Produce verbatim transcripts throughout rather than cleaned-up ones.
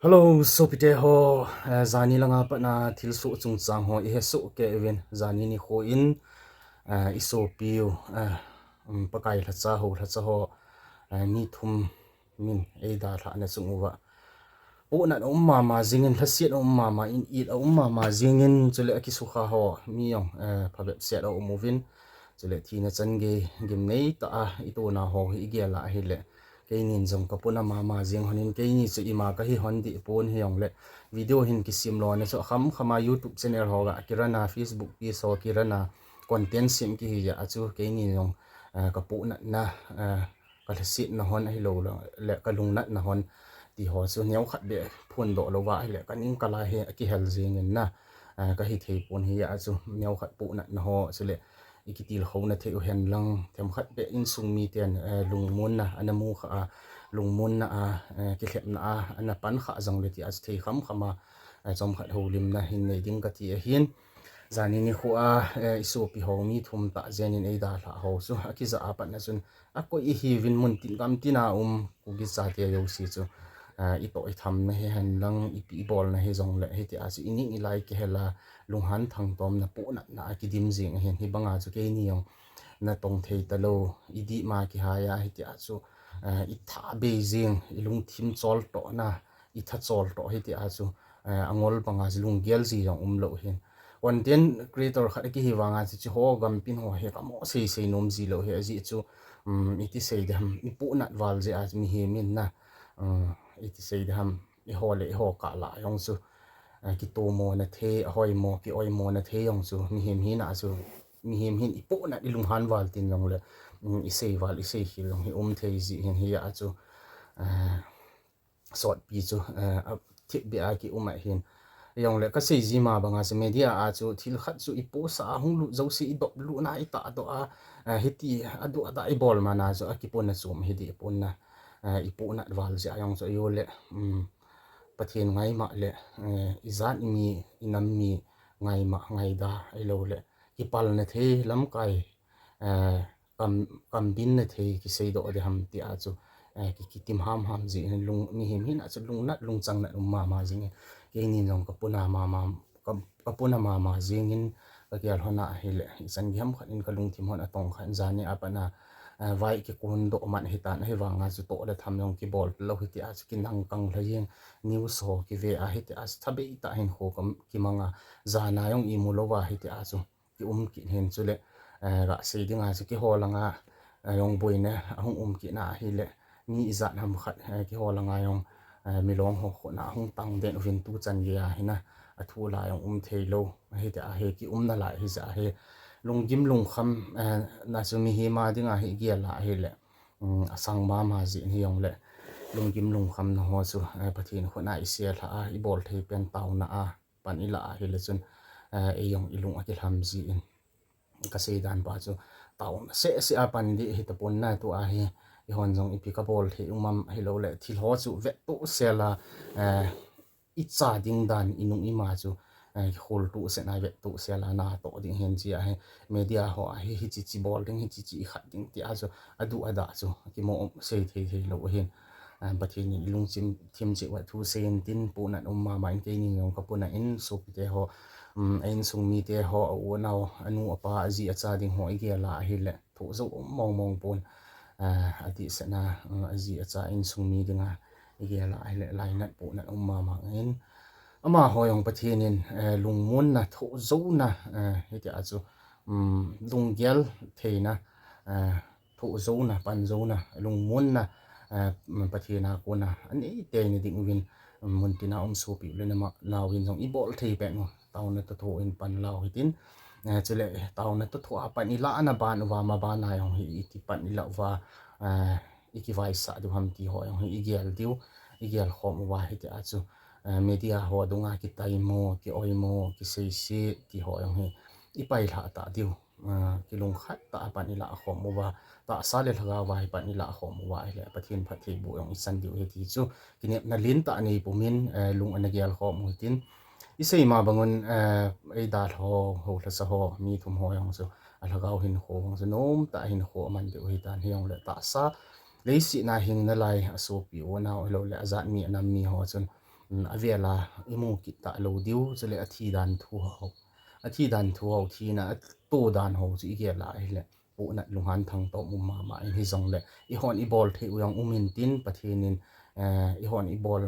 Hello, sopite ho, eh, jani langa patna thilsoh chungchang ho ihesoh kei uvin, jani nikho in, eh, isopiu, eh, um, Pakai lhacha ho, lhacha ho, eh, mi thum min eidalhahna chung uva pohnat aum mama jingin, lhasiat aum mama in, it aum mama jingin, chule akisukha ho mi jong, eh, phabep set aum uvin, chule thina chan gei gimnei tah a itona ho hi igel a ahile, keinin jong kapona mama jing honin, keini chu ima kahi hon deh pon hijongle, video hin kisim lona chu akhamkhama YouTube channel ho ga kirana, Facebook page ho kirana, content sem kihi jeh a chu keini jong, eh, kapohnatna, eh, kalhasiatna hon ahilouleh kalungnatna hon tiho chu neokhat beh phondoh louva ahile kaning kalai hi akihel jingin na, eh, kahithei pon hijeh a chu neokhat pohnatna ho chule ikitilkhouna thei uhen lang, themkhat beh insung miten, eh, lungmonna ana mukhah a, lungmonna a, eh, kilhepna a ana pankhah jongle tia chu thei khamkhama, eh, chomkhat houlimna hin nei ding kati ahin. Jani nikho a, eh, isopi ho mi thum tah jenin eidalhah ho chu akija a patna chun akoi ihiuvin, muntin gamtina um Kuki chate jouse chu, eh, itoh ithamna hihen lang, ipi ibolna hijongle hitia chu ining ilai kihel a, lunghan thangtomna pohnatna a kidim jing ahin, hibanga chu keini jong natong thei talou, idihma kihai a hitia chu, eh, itha bei jing, ilungthim choltohna, itha choltoh hitia chu, eh, angol banga chu lunggel ji jong umlou hin. Content creator khat akihi vanga chu, chuho gampin ho hi kamo seisei nom jilou hi, ajeh chu, um, iti sei diham, ipohnat val jeh a chu mihem in na, um, iti sei diham, iho le iho kah lah jong chu, eh, kitomona thei, ahoimo, kioimona thei jong chu mihem hina chu, mihem hin ipohnat ilunghan val tin jongle, um, isei val, isei khel jong hi um thei ji hin hijeh a chu, eh, sotpi chu, eh, athipbeh a kium ahin. Jongle kasei ji ma banga chu media a chu thilkhat chu ipost a hung lut jouse idop lutna itahdoh a, eh, hiti aduh adah ibol mana chu akipona chom hideh pon na, eh, ipohnat val jeh a jong chu ahiloule, um, Pathen ngaima le, eh, ijat mi, inam mi ngaima, ngaida ahiloule kipalna thei lamkai, eh, kam, kambinna thei kiseidoh diham tia chu, eh, ki, kitim hamham jin lung, mihem hina chu lungnat lungchangnat um mama jingin, keinin jong kapona mama, ka, kapona mama jingin kagel hon a ahile ichan gei ham khat in kalungthim hon atongkhan, jani a patna, eh, vai kikondoh man ahitan, ahivanga chu tohle tham jong kibol lou hitia chu kinang kang lha jeng, news ho kive a hitia chu thabeitah hinkho ka, kimanga, jana jong imu louva hitia chu kium kit hin chule, eh, gasei dinga chu keiho langa, eh, jong boina ahung um kitna ahile, mi ijat ham khat, eh, keiho langa jong, eh, milong ho khutna ahung tang den uvin tuchan geiya hina, athu la jong um theilou, hitia hi kiumna lai hijeh a hi, lunggim lungkham, eh, na chu mihem a dinga hi igel a ahile, um, asang mama jin hijongle, lunggim lungkhamna ho chu, eh, Pathen khutna iselha a, ibol thei pen taona a pan ilah ahile chun, eh, eijong ilung akilham jin. Kasei dan pa chu taona sehseh a pan ding hitapon na, tua hi eihon jong ipi kabol thei um am ahiloule thil ho chu vettoh sel a, eh, icha ding dan inung ima chu, eh, kholtoh sel a vettoh sel a natoh ding hin chia hi media ho a hi, hiche che bol ding, hiche che ikhat ding tia chu aduh adah chu kimo sei thei theilou ahin. Ah, Pathen in ilungthim, thim cheh uva thu seiyin tin, pohnat um mama in keinin jong kapona in, sopite ho, um, a insung mite ho, a u anao, anu apa, aji acha ding ho igel a ahile thoh jou um mong mong pon, ah, adehset na, um, aji acha insung mi dinga igel a ahile lainat pohnat um mama in, amaho jong Pathen in, eh, lungmonna, thoh jouna, eh, hitia chu, um, lunggel theina, eh, thoh jouna, pan jouna, lungmonna, eh, Pathen a kona aneitei na ding uvin, muntina um sopi u le nao in jong ibol thei pet u taona toh tho in pan lau hitin, eh, chule taona toh tho a pan ilah na ban uva, ma bana jong hi iti pan ilah uva, eh, ikivaisah diu ham ti ho jong hi igel diu, igel khom uva hitia chu, eh, media ho dunga kitaimo, kioimo, kiseise ti ho jong hi ipailhah tah diu, ah, kilungkhat tah a pan ilah khom uva, tahsa le lhagao a hi pan ilah khom uva ahile Pathen phattheiboh jong ichan diu ahi ti chu kinepna lentah nei pumin, eh, lung ana gel khom u hitin, isei ma bangun, eh, eidalha ho, houlhasa ho, mi thum ho jong chu alhagao hinkho jong chu nomtah a hinkho aman diu ahitan, hijongle tahsa leiset a hing nalai asopi u anao ahiloule ajat mi anam mi ho chun um, avela imu kit talou diu, chule athi dan thu ho, athi dan thu ho, thina ato dan ho chu igel a ahile, pohnat lunghan thang toh um mama in, hijongle ihon ibol thei u jong um intin, Pathen in, eh, ihon ibol,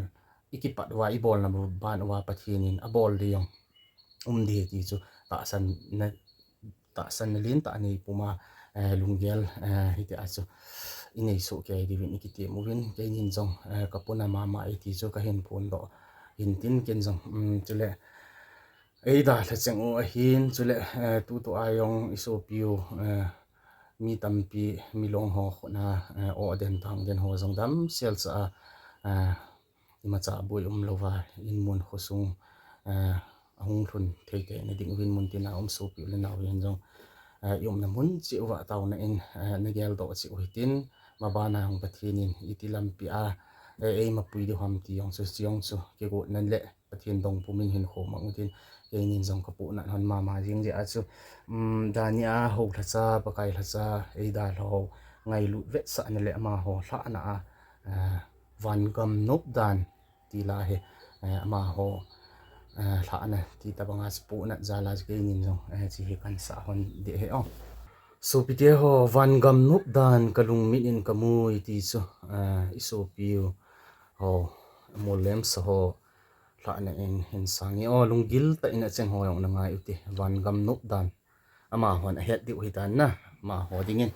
ikipat uva, ibolna ban uva Pathen in abol ding jong um ding ti chu tahsan na, tahsan na lentah nei puma, eh, lunggel, eh, hitia chu inei soh kei diuvin ikitem uvin, keinin jong, eh, kapona mama e ti chu kahin phondoh intin, ken jong, um, chule eidalha cheng u ahin, chule, eh, tutua jong isopiu, eh, mi tampi, milong ho khutna, eh, o den tang den ho jong damsel cha a, eh, imacha boi umlouva, inmun khosung, eh, ahung lhun thei theina ding uvin, muntin a um sopi u le nao hin jong, eh, iumna mun cheh uva taona in, eh, nageldoh cheh u hitin, mabana jong Pathen in iti lampi a, eh, eimapui diu ham ti jong chu, chejong chu kigotna le Pathen dongpum in hinkho mang utin, keinin jong kapohnat lhon mama jing jeh a chu, um, dania ho lhacha, Pakai lhacha, eidalha ho ngailut vetsahna le amaho lhahna a, eh, vangam nopdan ti la hi, eh, amaho, eh, lhahna ti tabanga chu pohnat jal a chu keinin jong, eh, hiche hi kahin sah lhon ding ahi o. Sopite ho, vangam nopdan kalungmit in kamui ti chu, eh, isopiu ho, Mollemsa ho lhahna in hin sang e o, lunggil tah in acheng ho jong nangai ute, vangam nopdan. Amahon ahet diu hitan na, amaho dingin.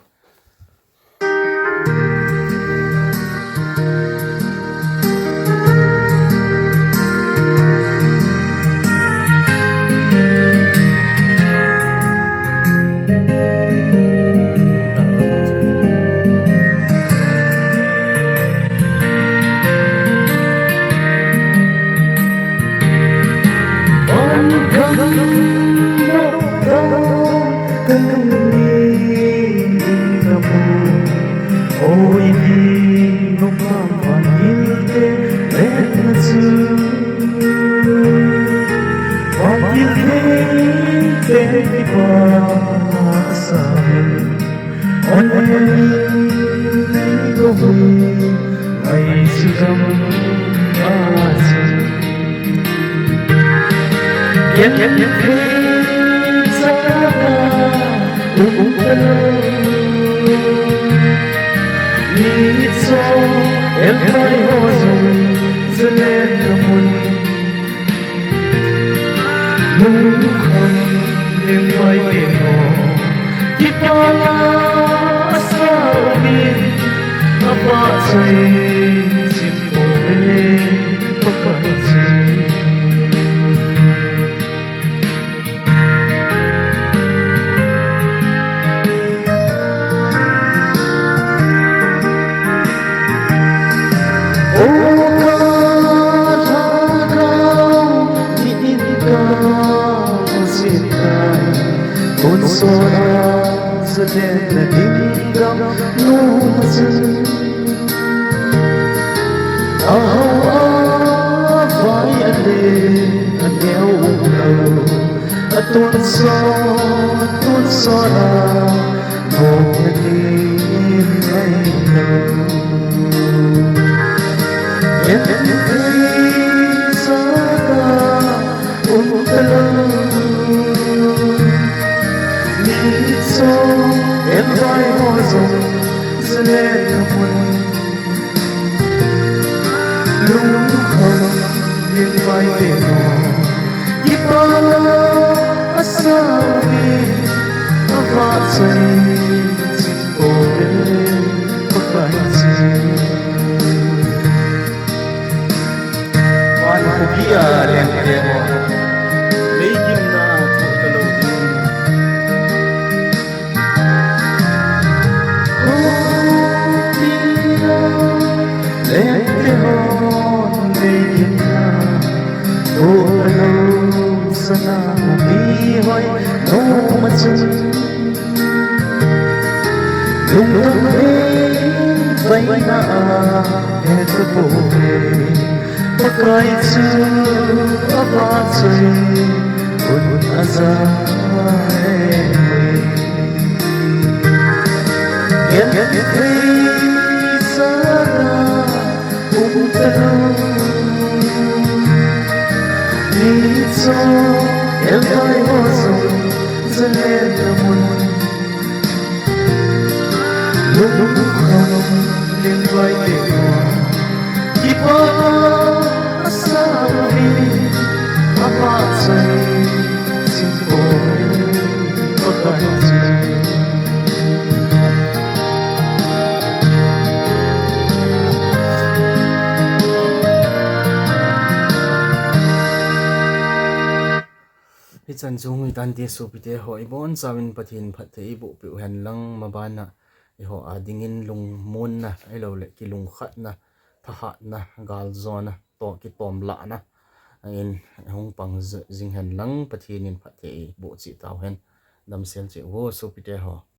Lungkham lengvai te ho, kipana asao min, avahchoi chim pove Pakai chu. Atonsot, atonsot a, bol na ding ngai lou. Yen thei saka um talou. Mitcho, envai ho jong, jalen na mun. Lungkham lengvai te ho, kipana asao min, avahchoi chim pove Pakai chu. Van khopi a leng te ho, meigimna thoh talou ding. Khopi a leng te hon meigimna thoh talou sana, mihoi nom a chun lungdong in vaina a het tapouve. Pakai chu avahchoi un aja e. Genthei saka um talou. Cho, el kai ho jong, jalen na mun. Lung kham, len vai te ko. Kipa, asa mi, apa chai, sin ko, pakai chai. Hichan chung hi tante sopite ho, ibonchauvin Pathen phatthei eiboh peh u hen lang, mabana eiho a dingin lungmonna, ahilouleh kilungkhatna, thahatna, galjona, to kitomlahna, a in hung pang j-, jing hen lang, Pathen in phatthei eiboh cheh tauhen. Damsel cheh uvo sopite ho.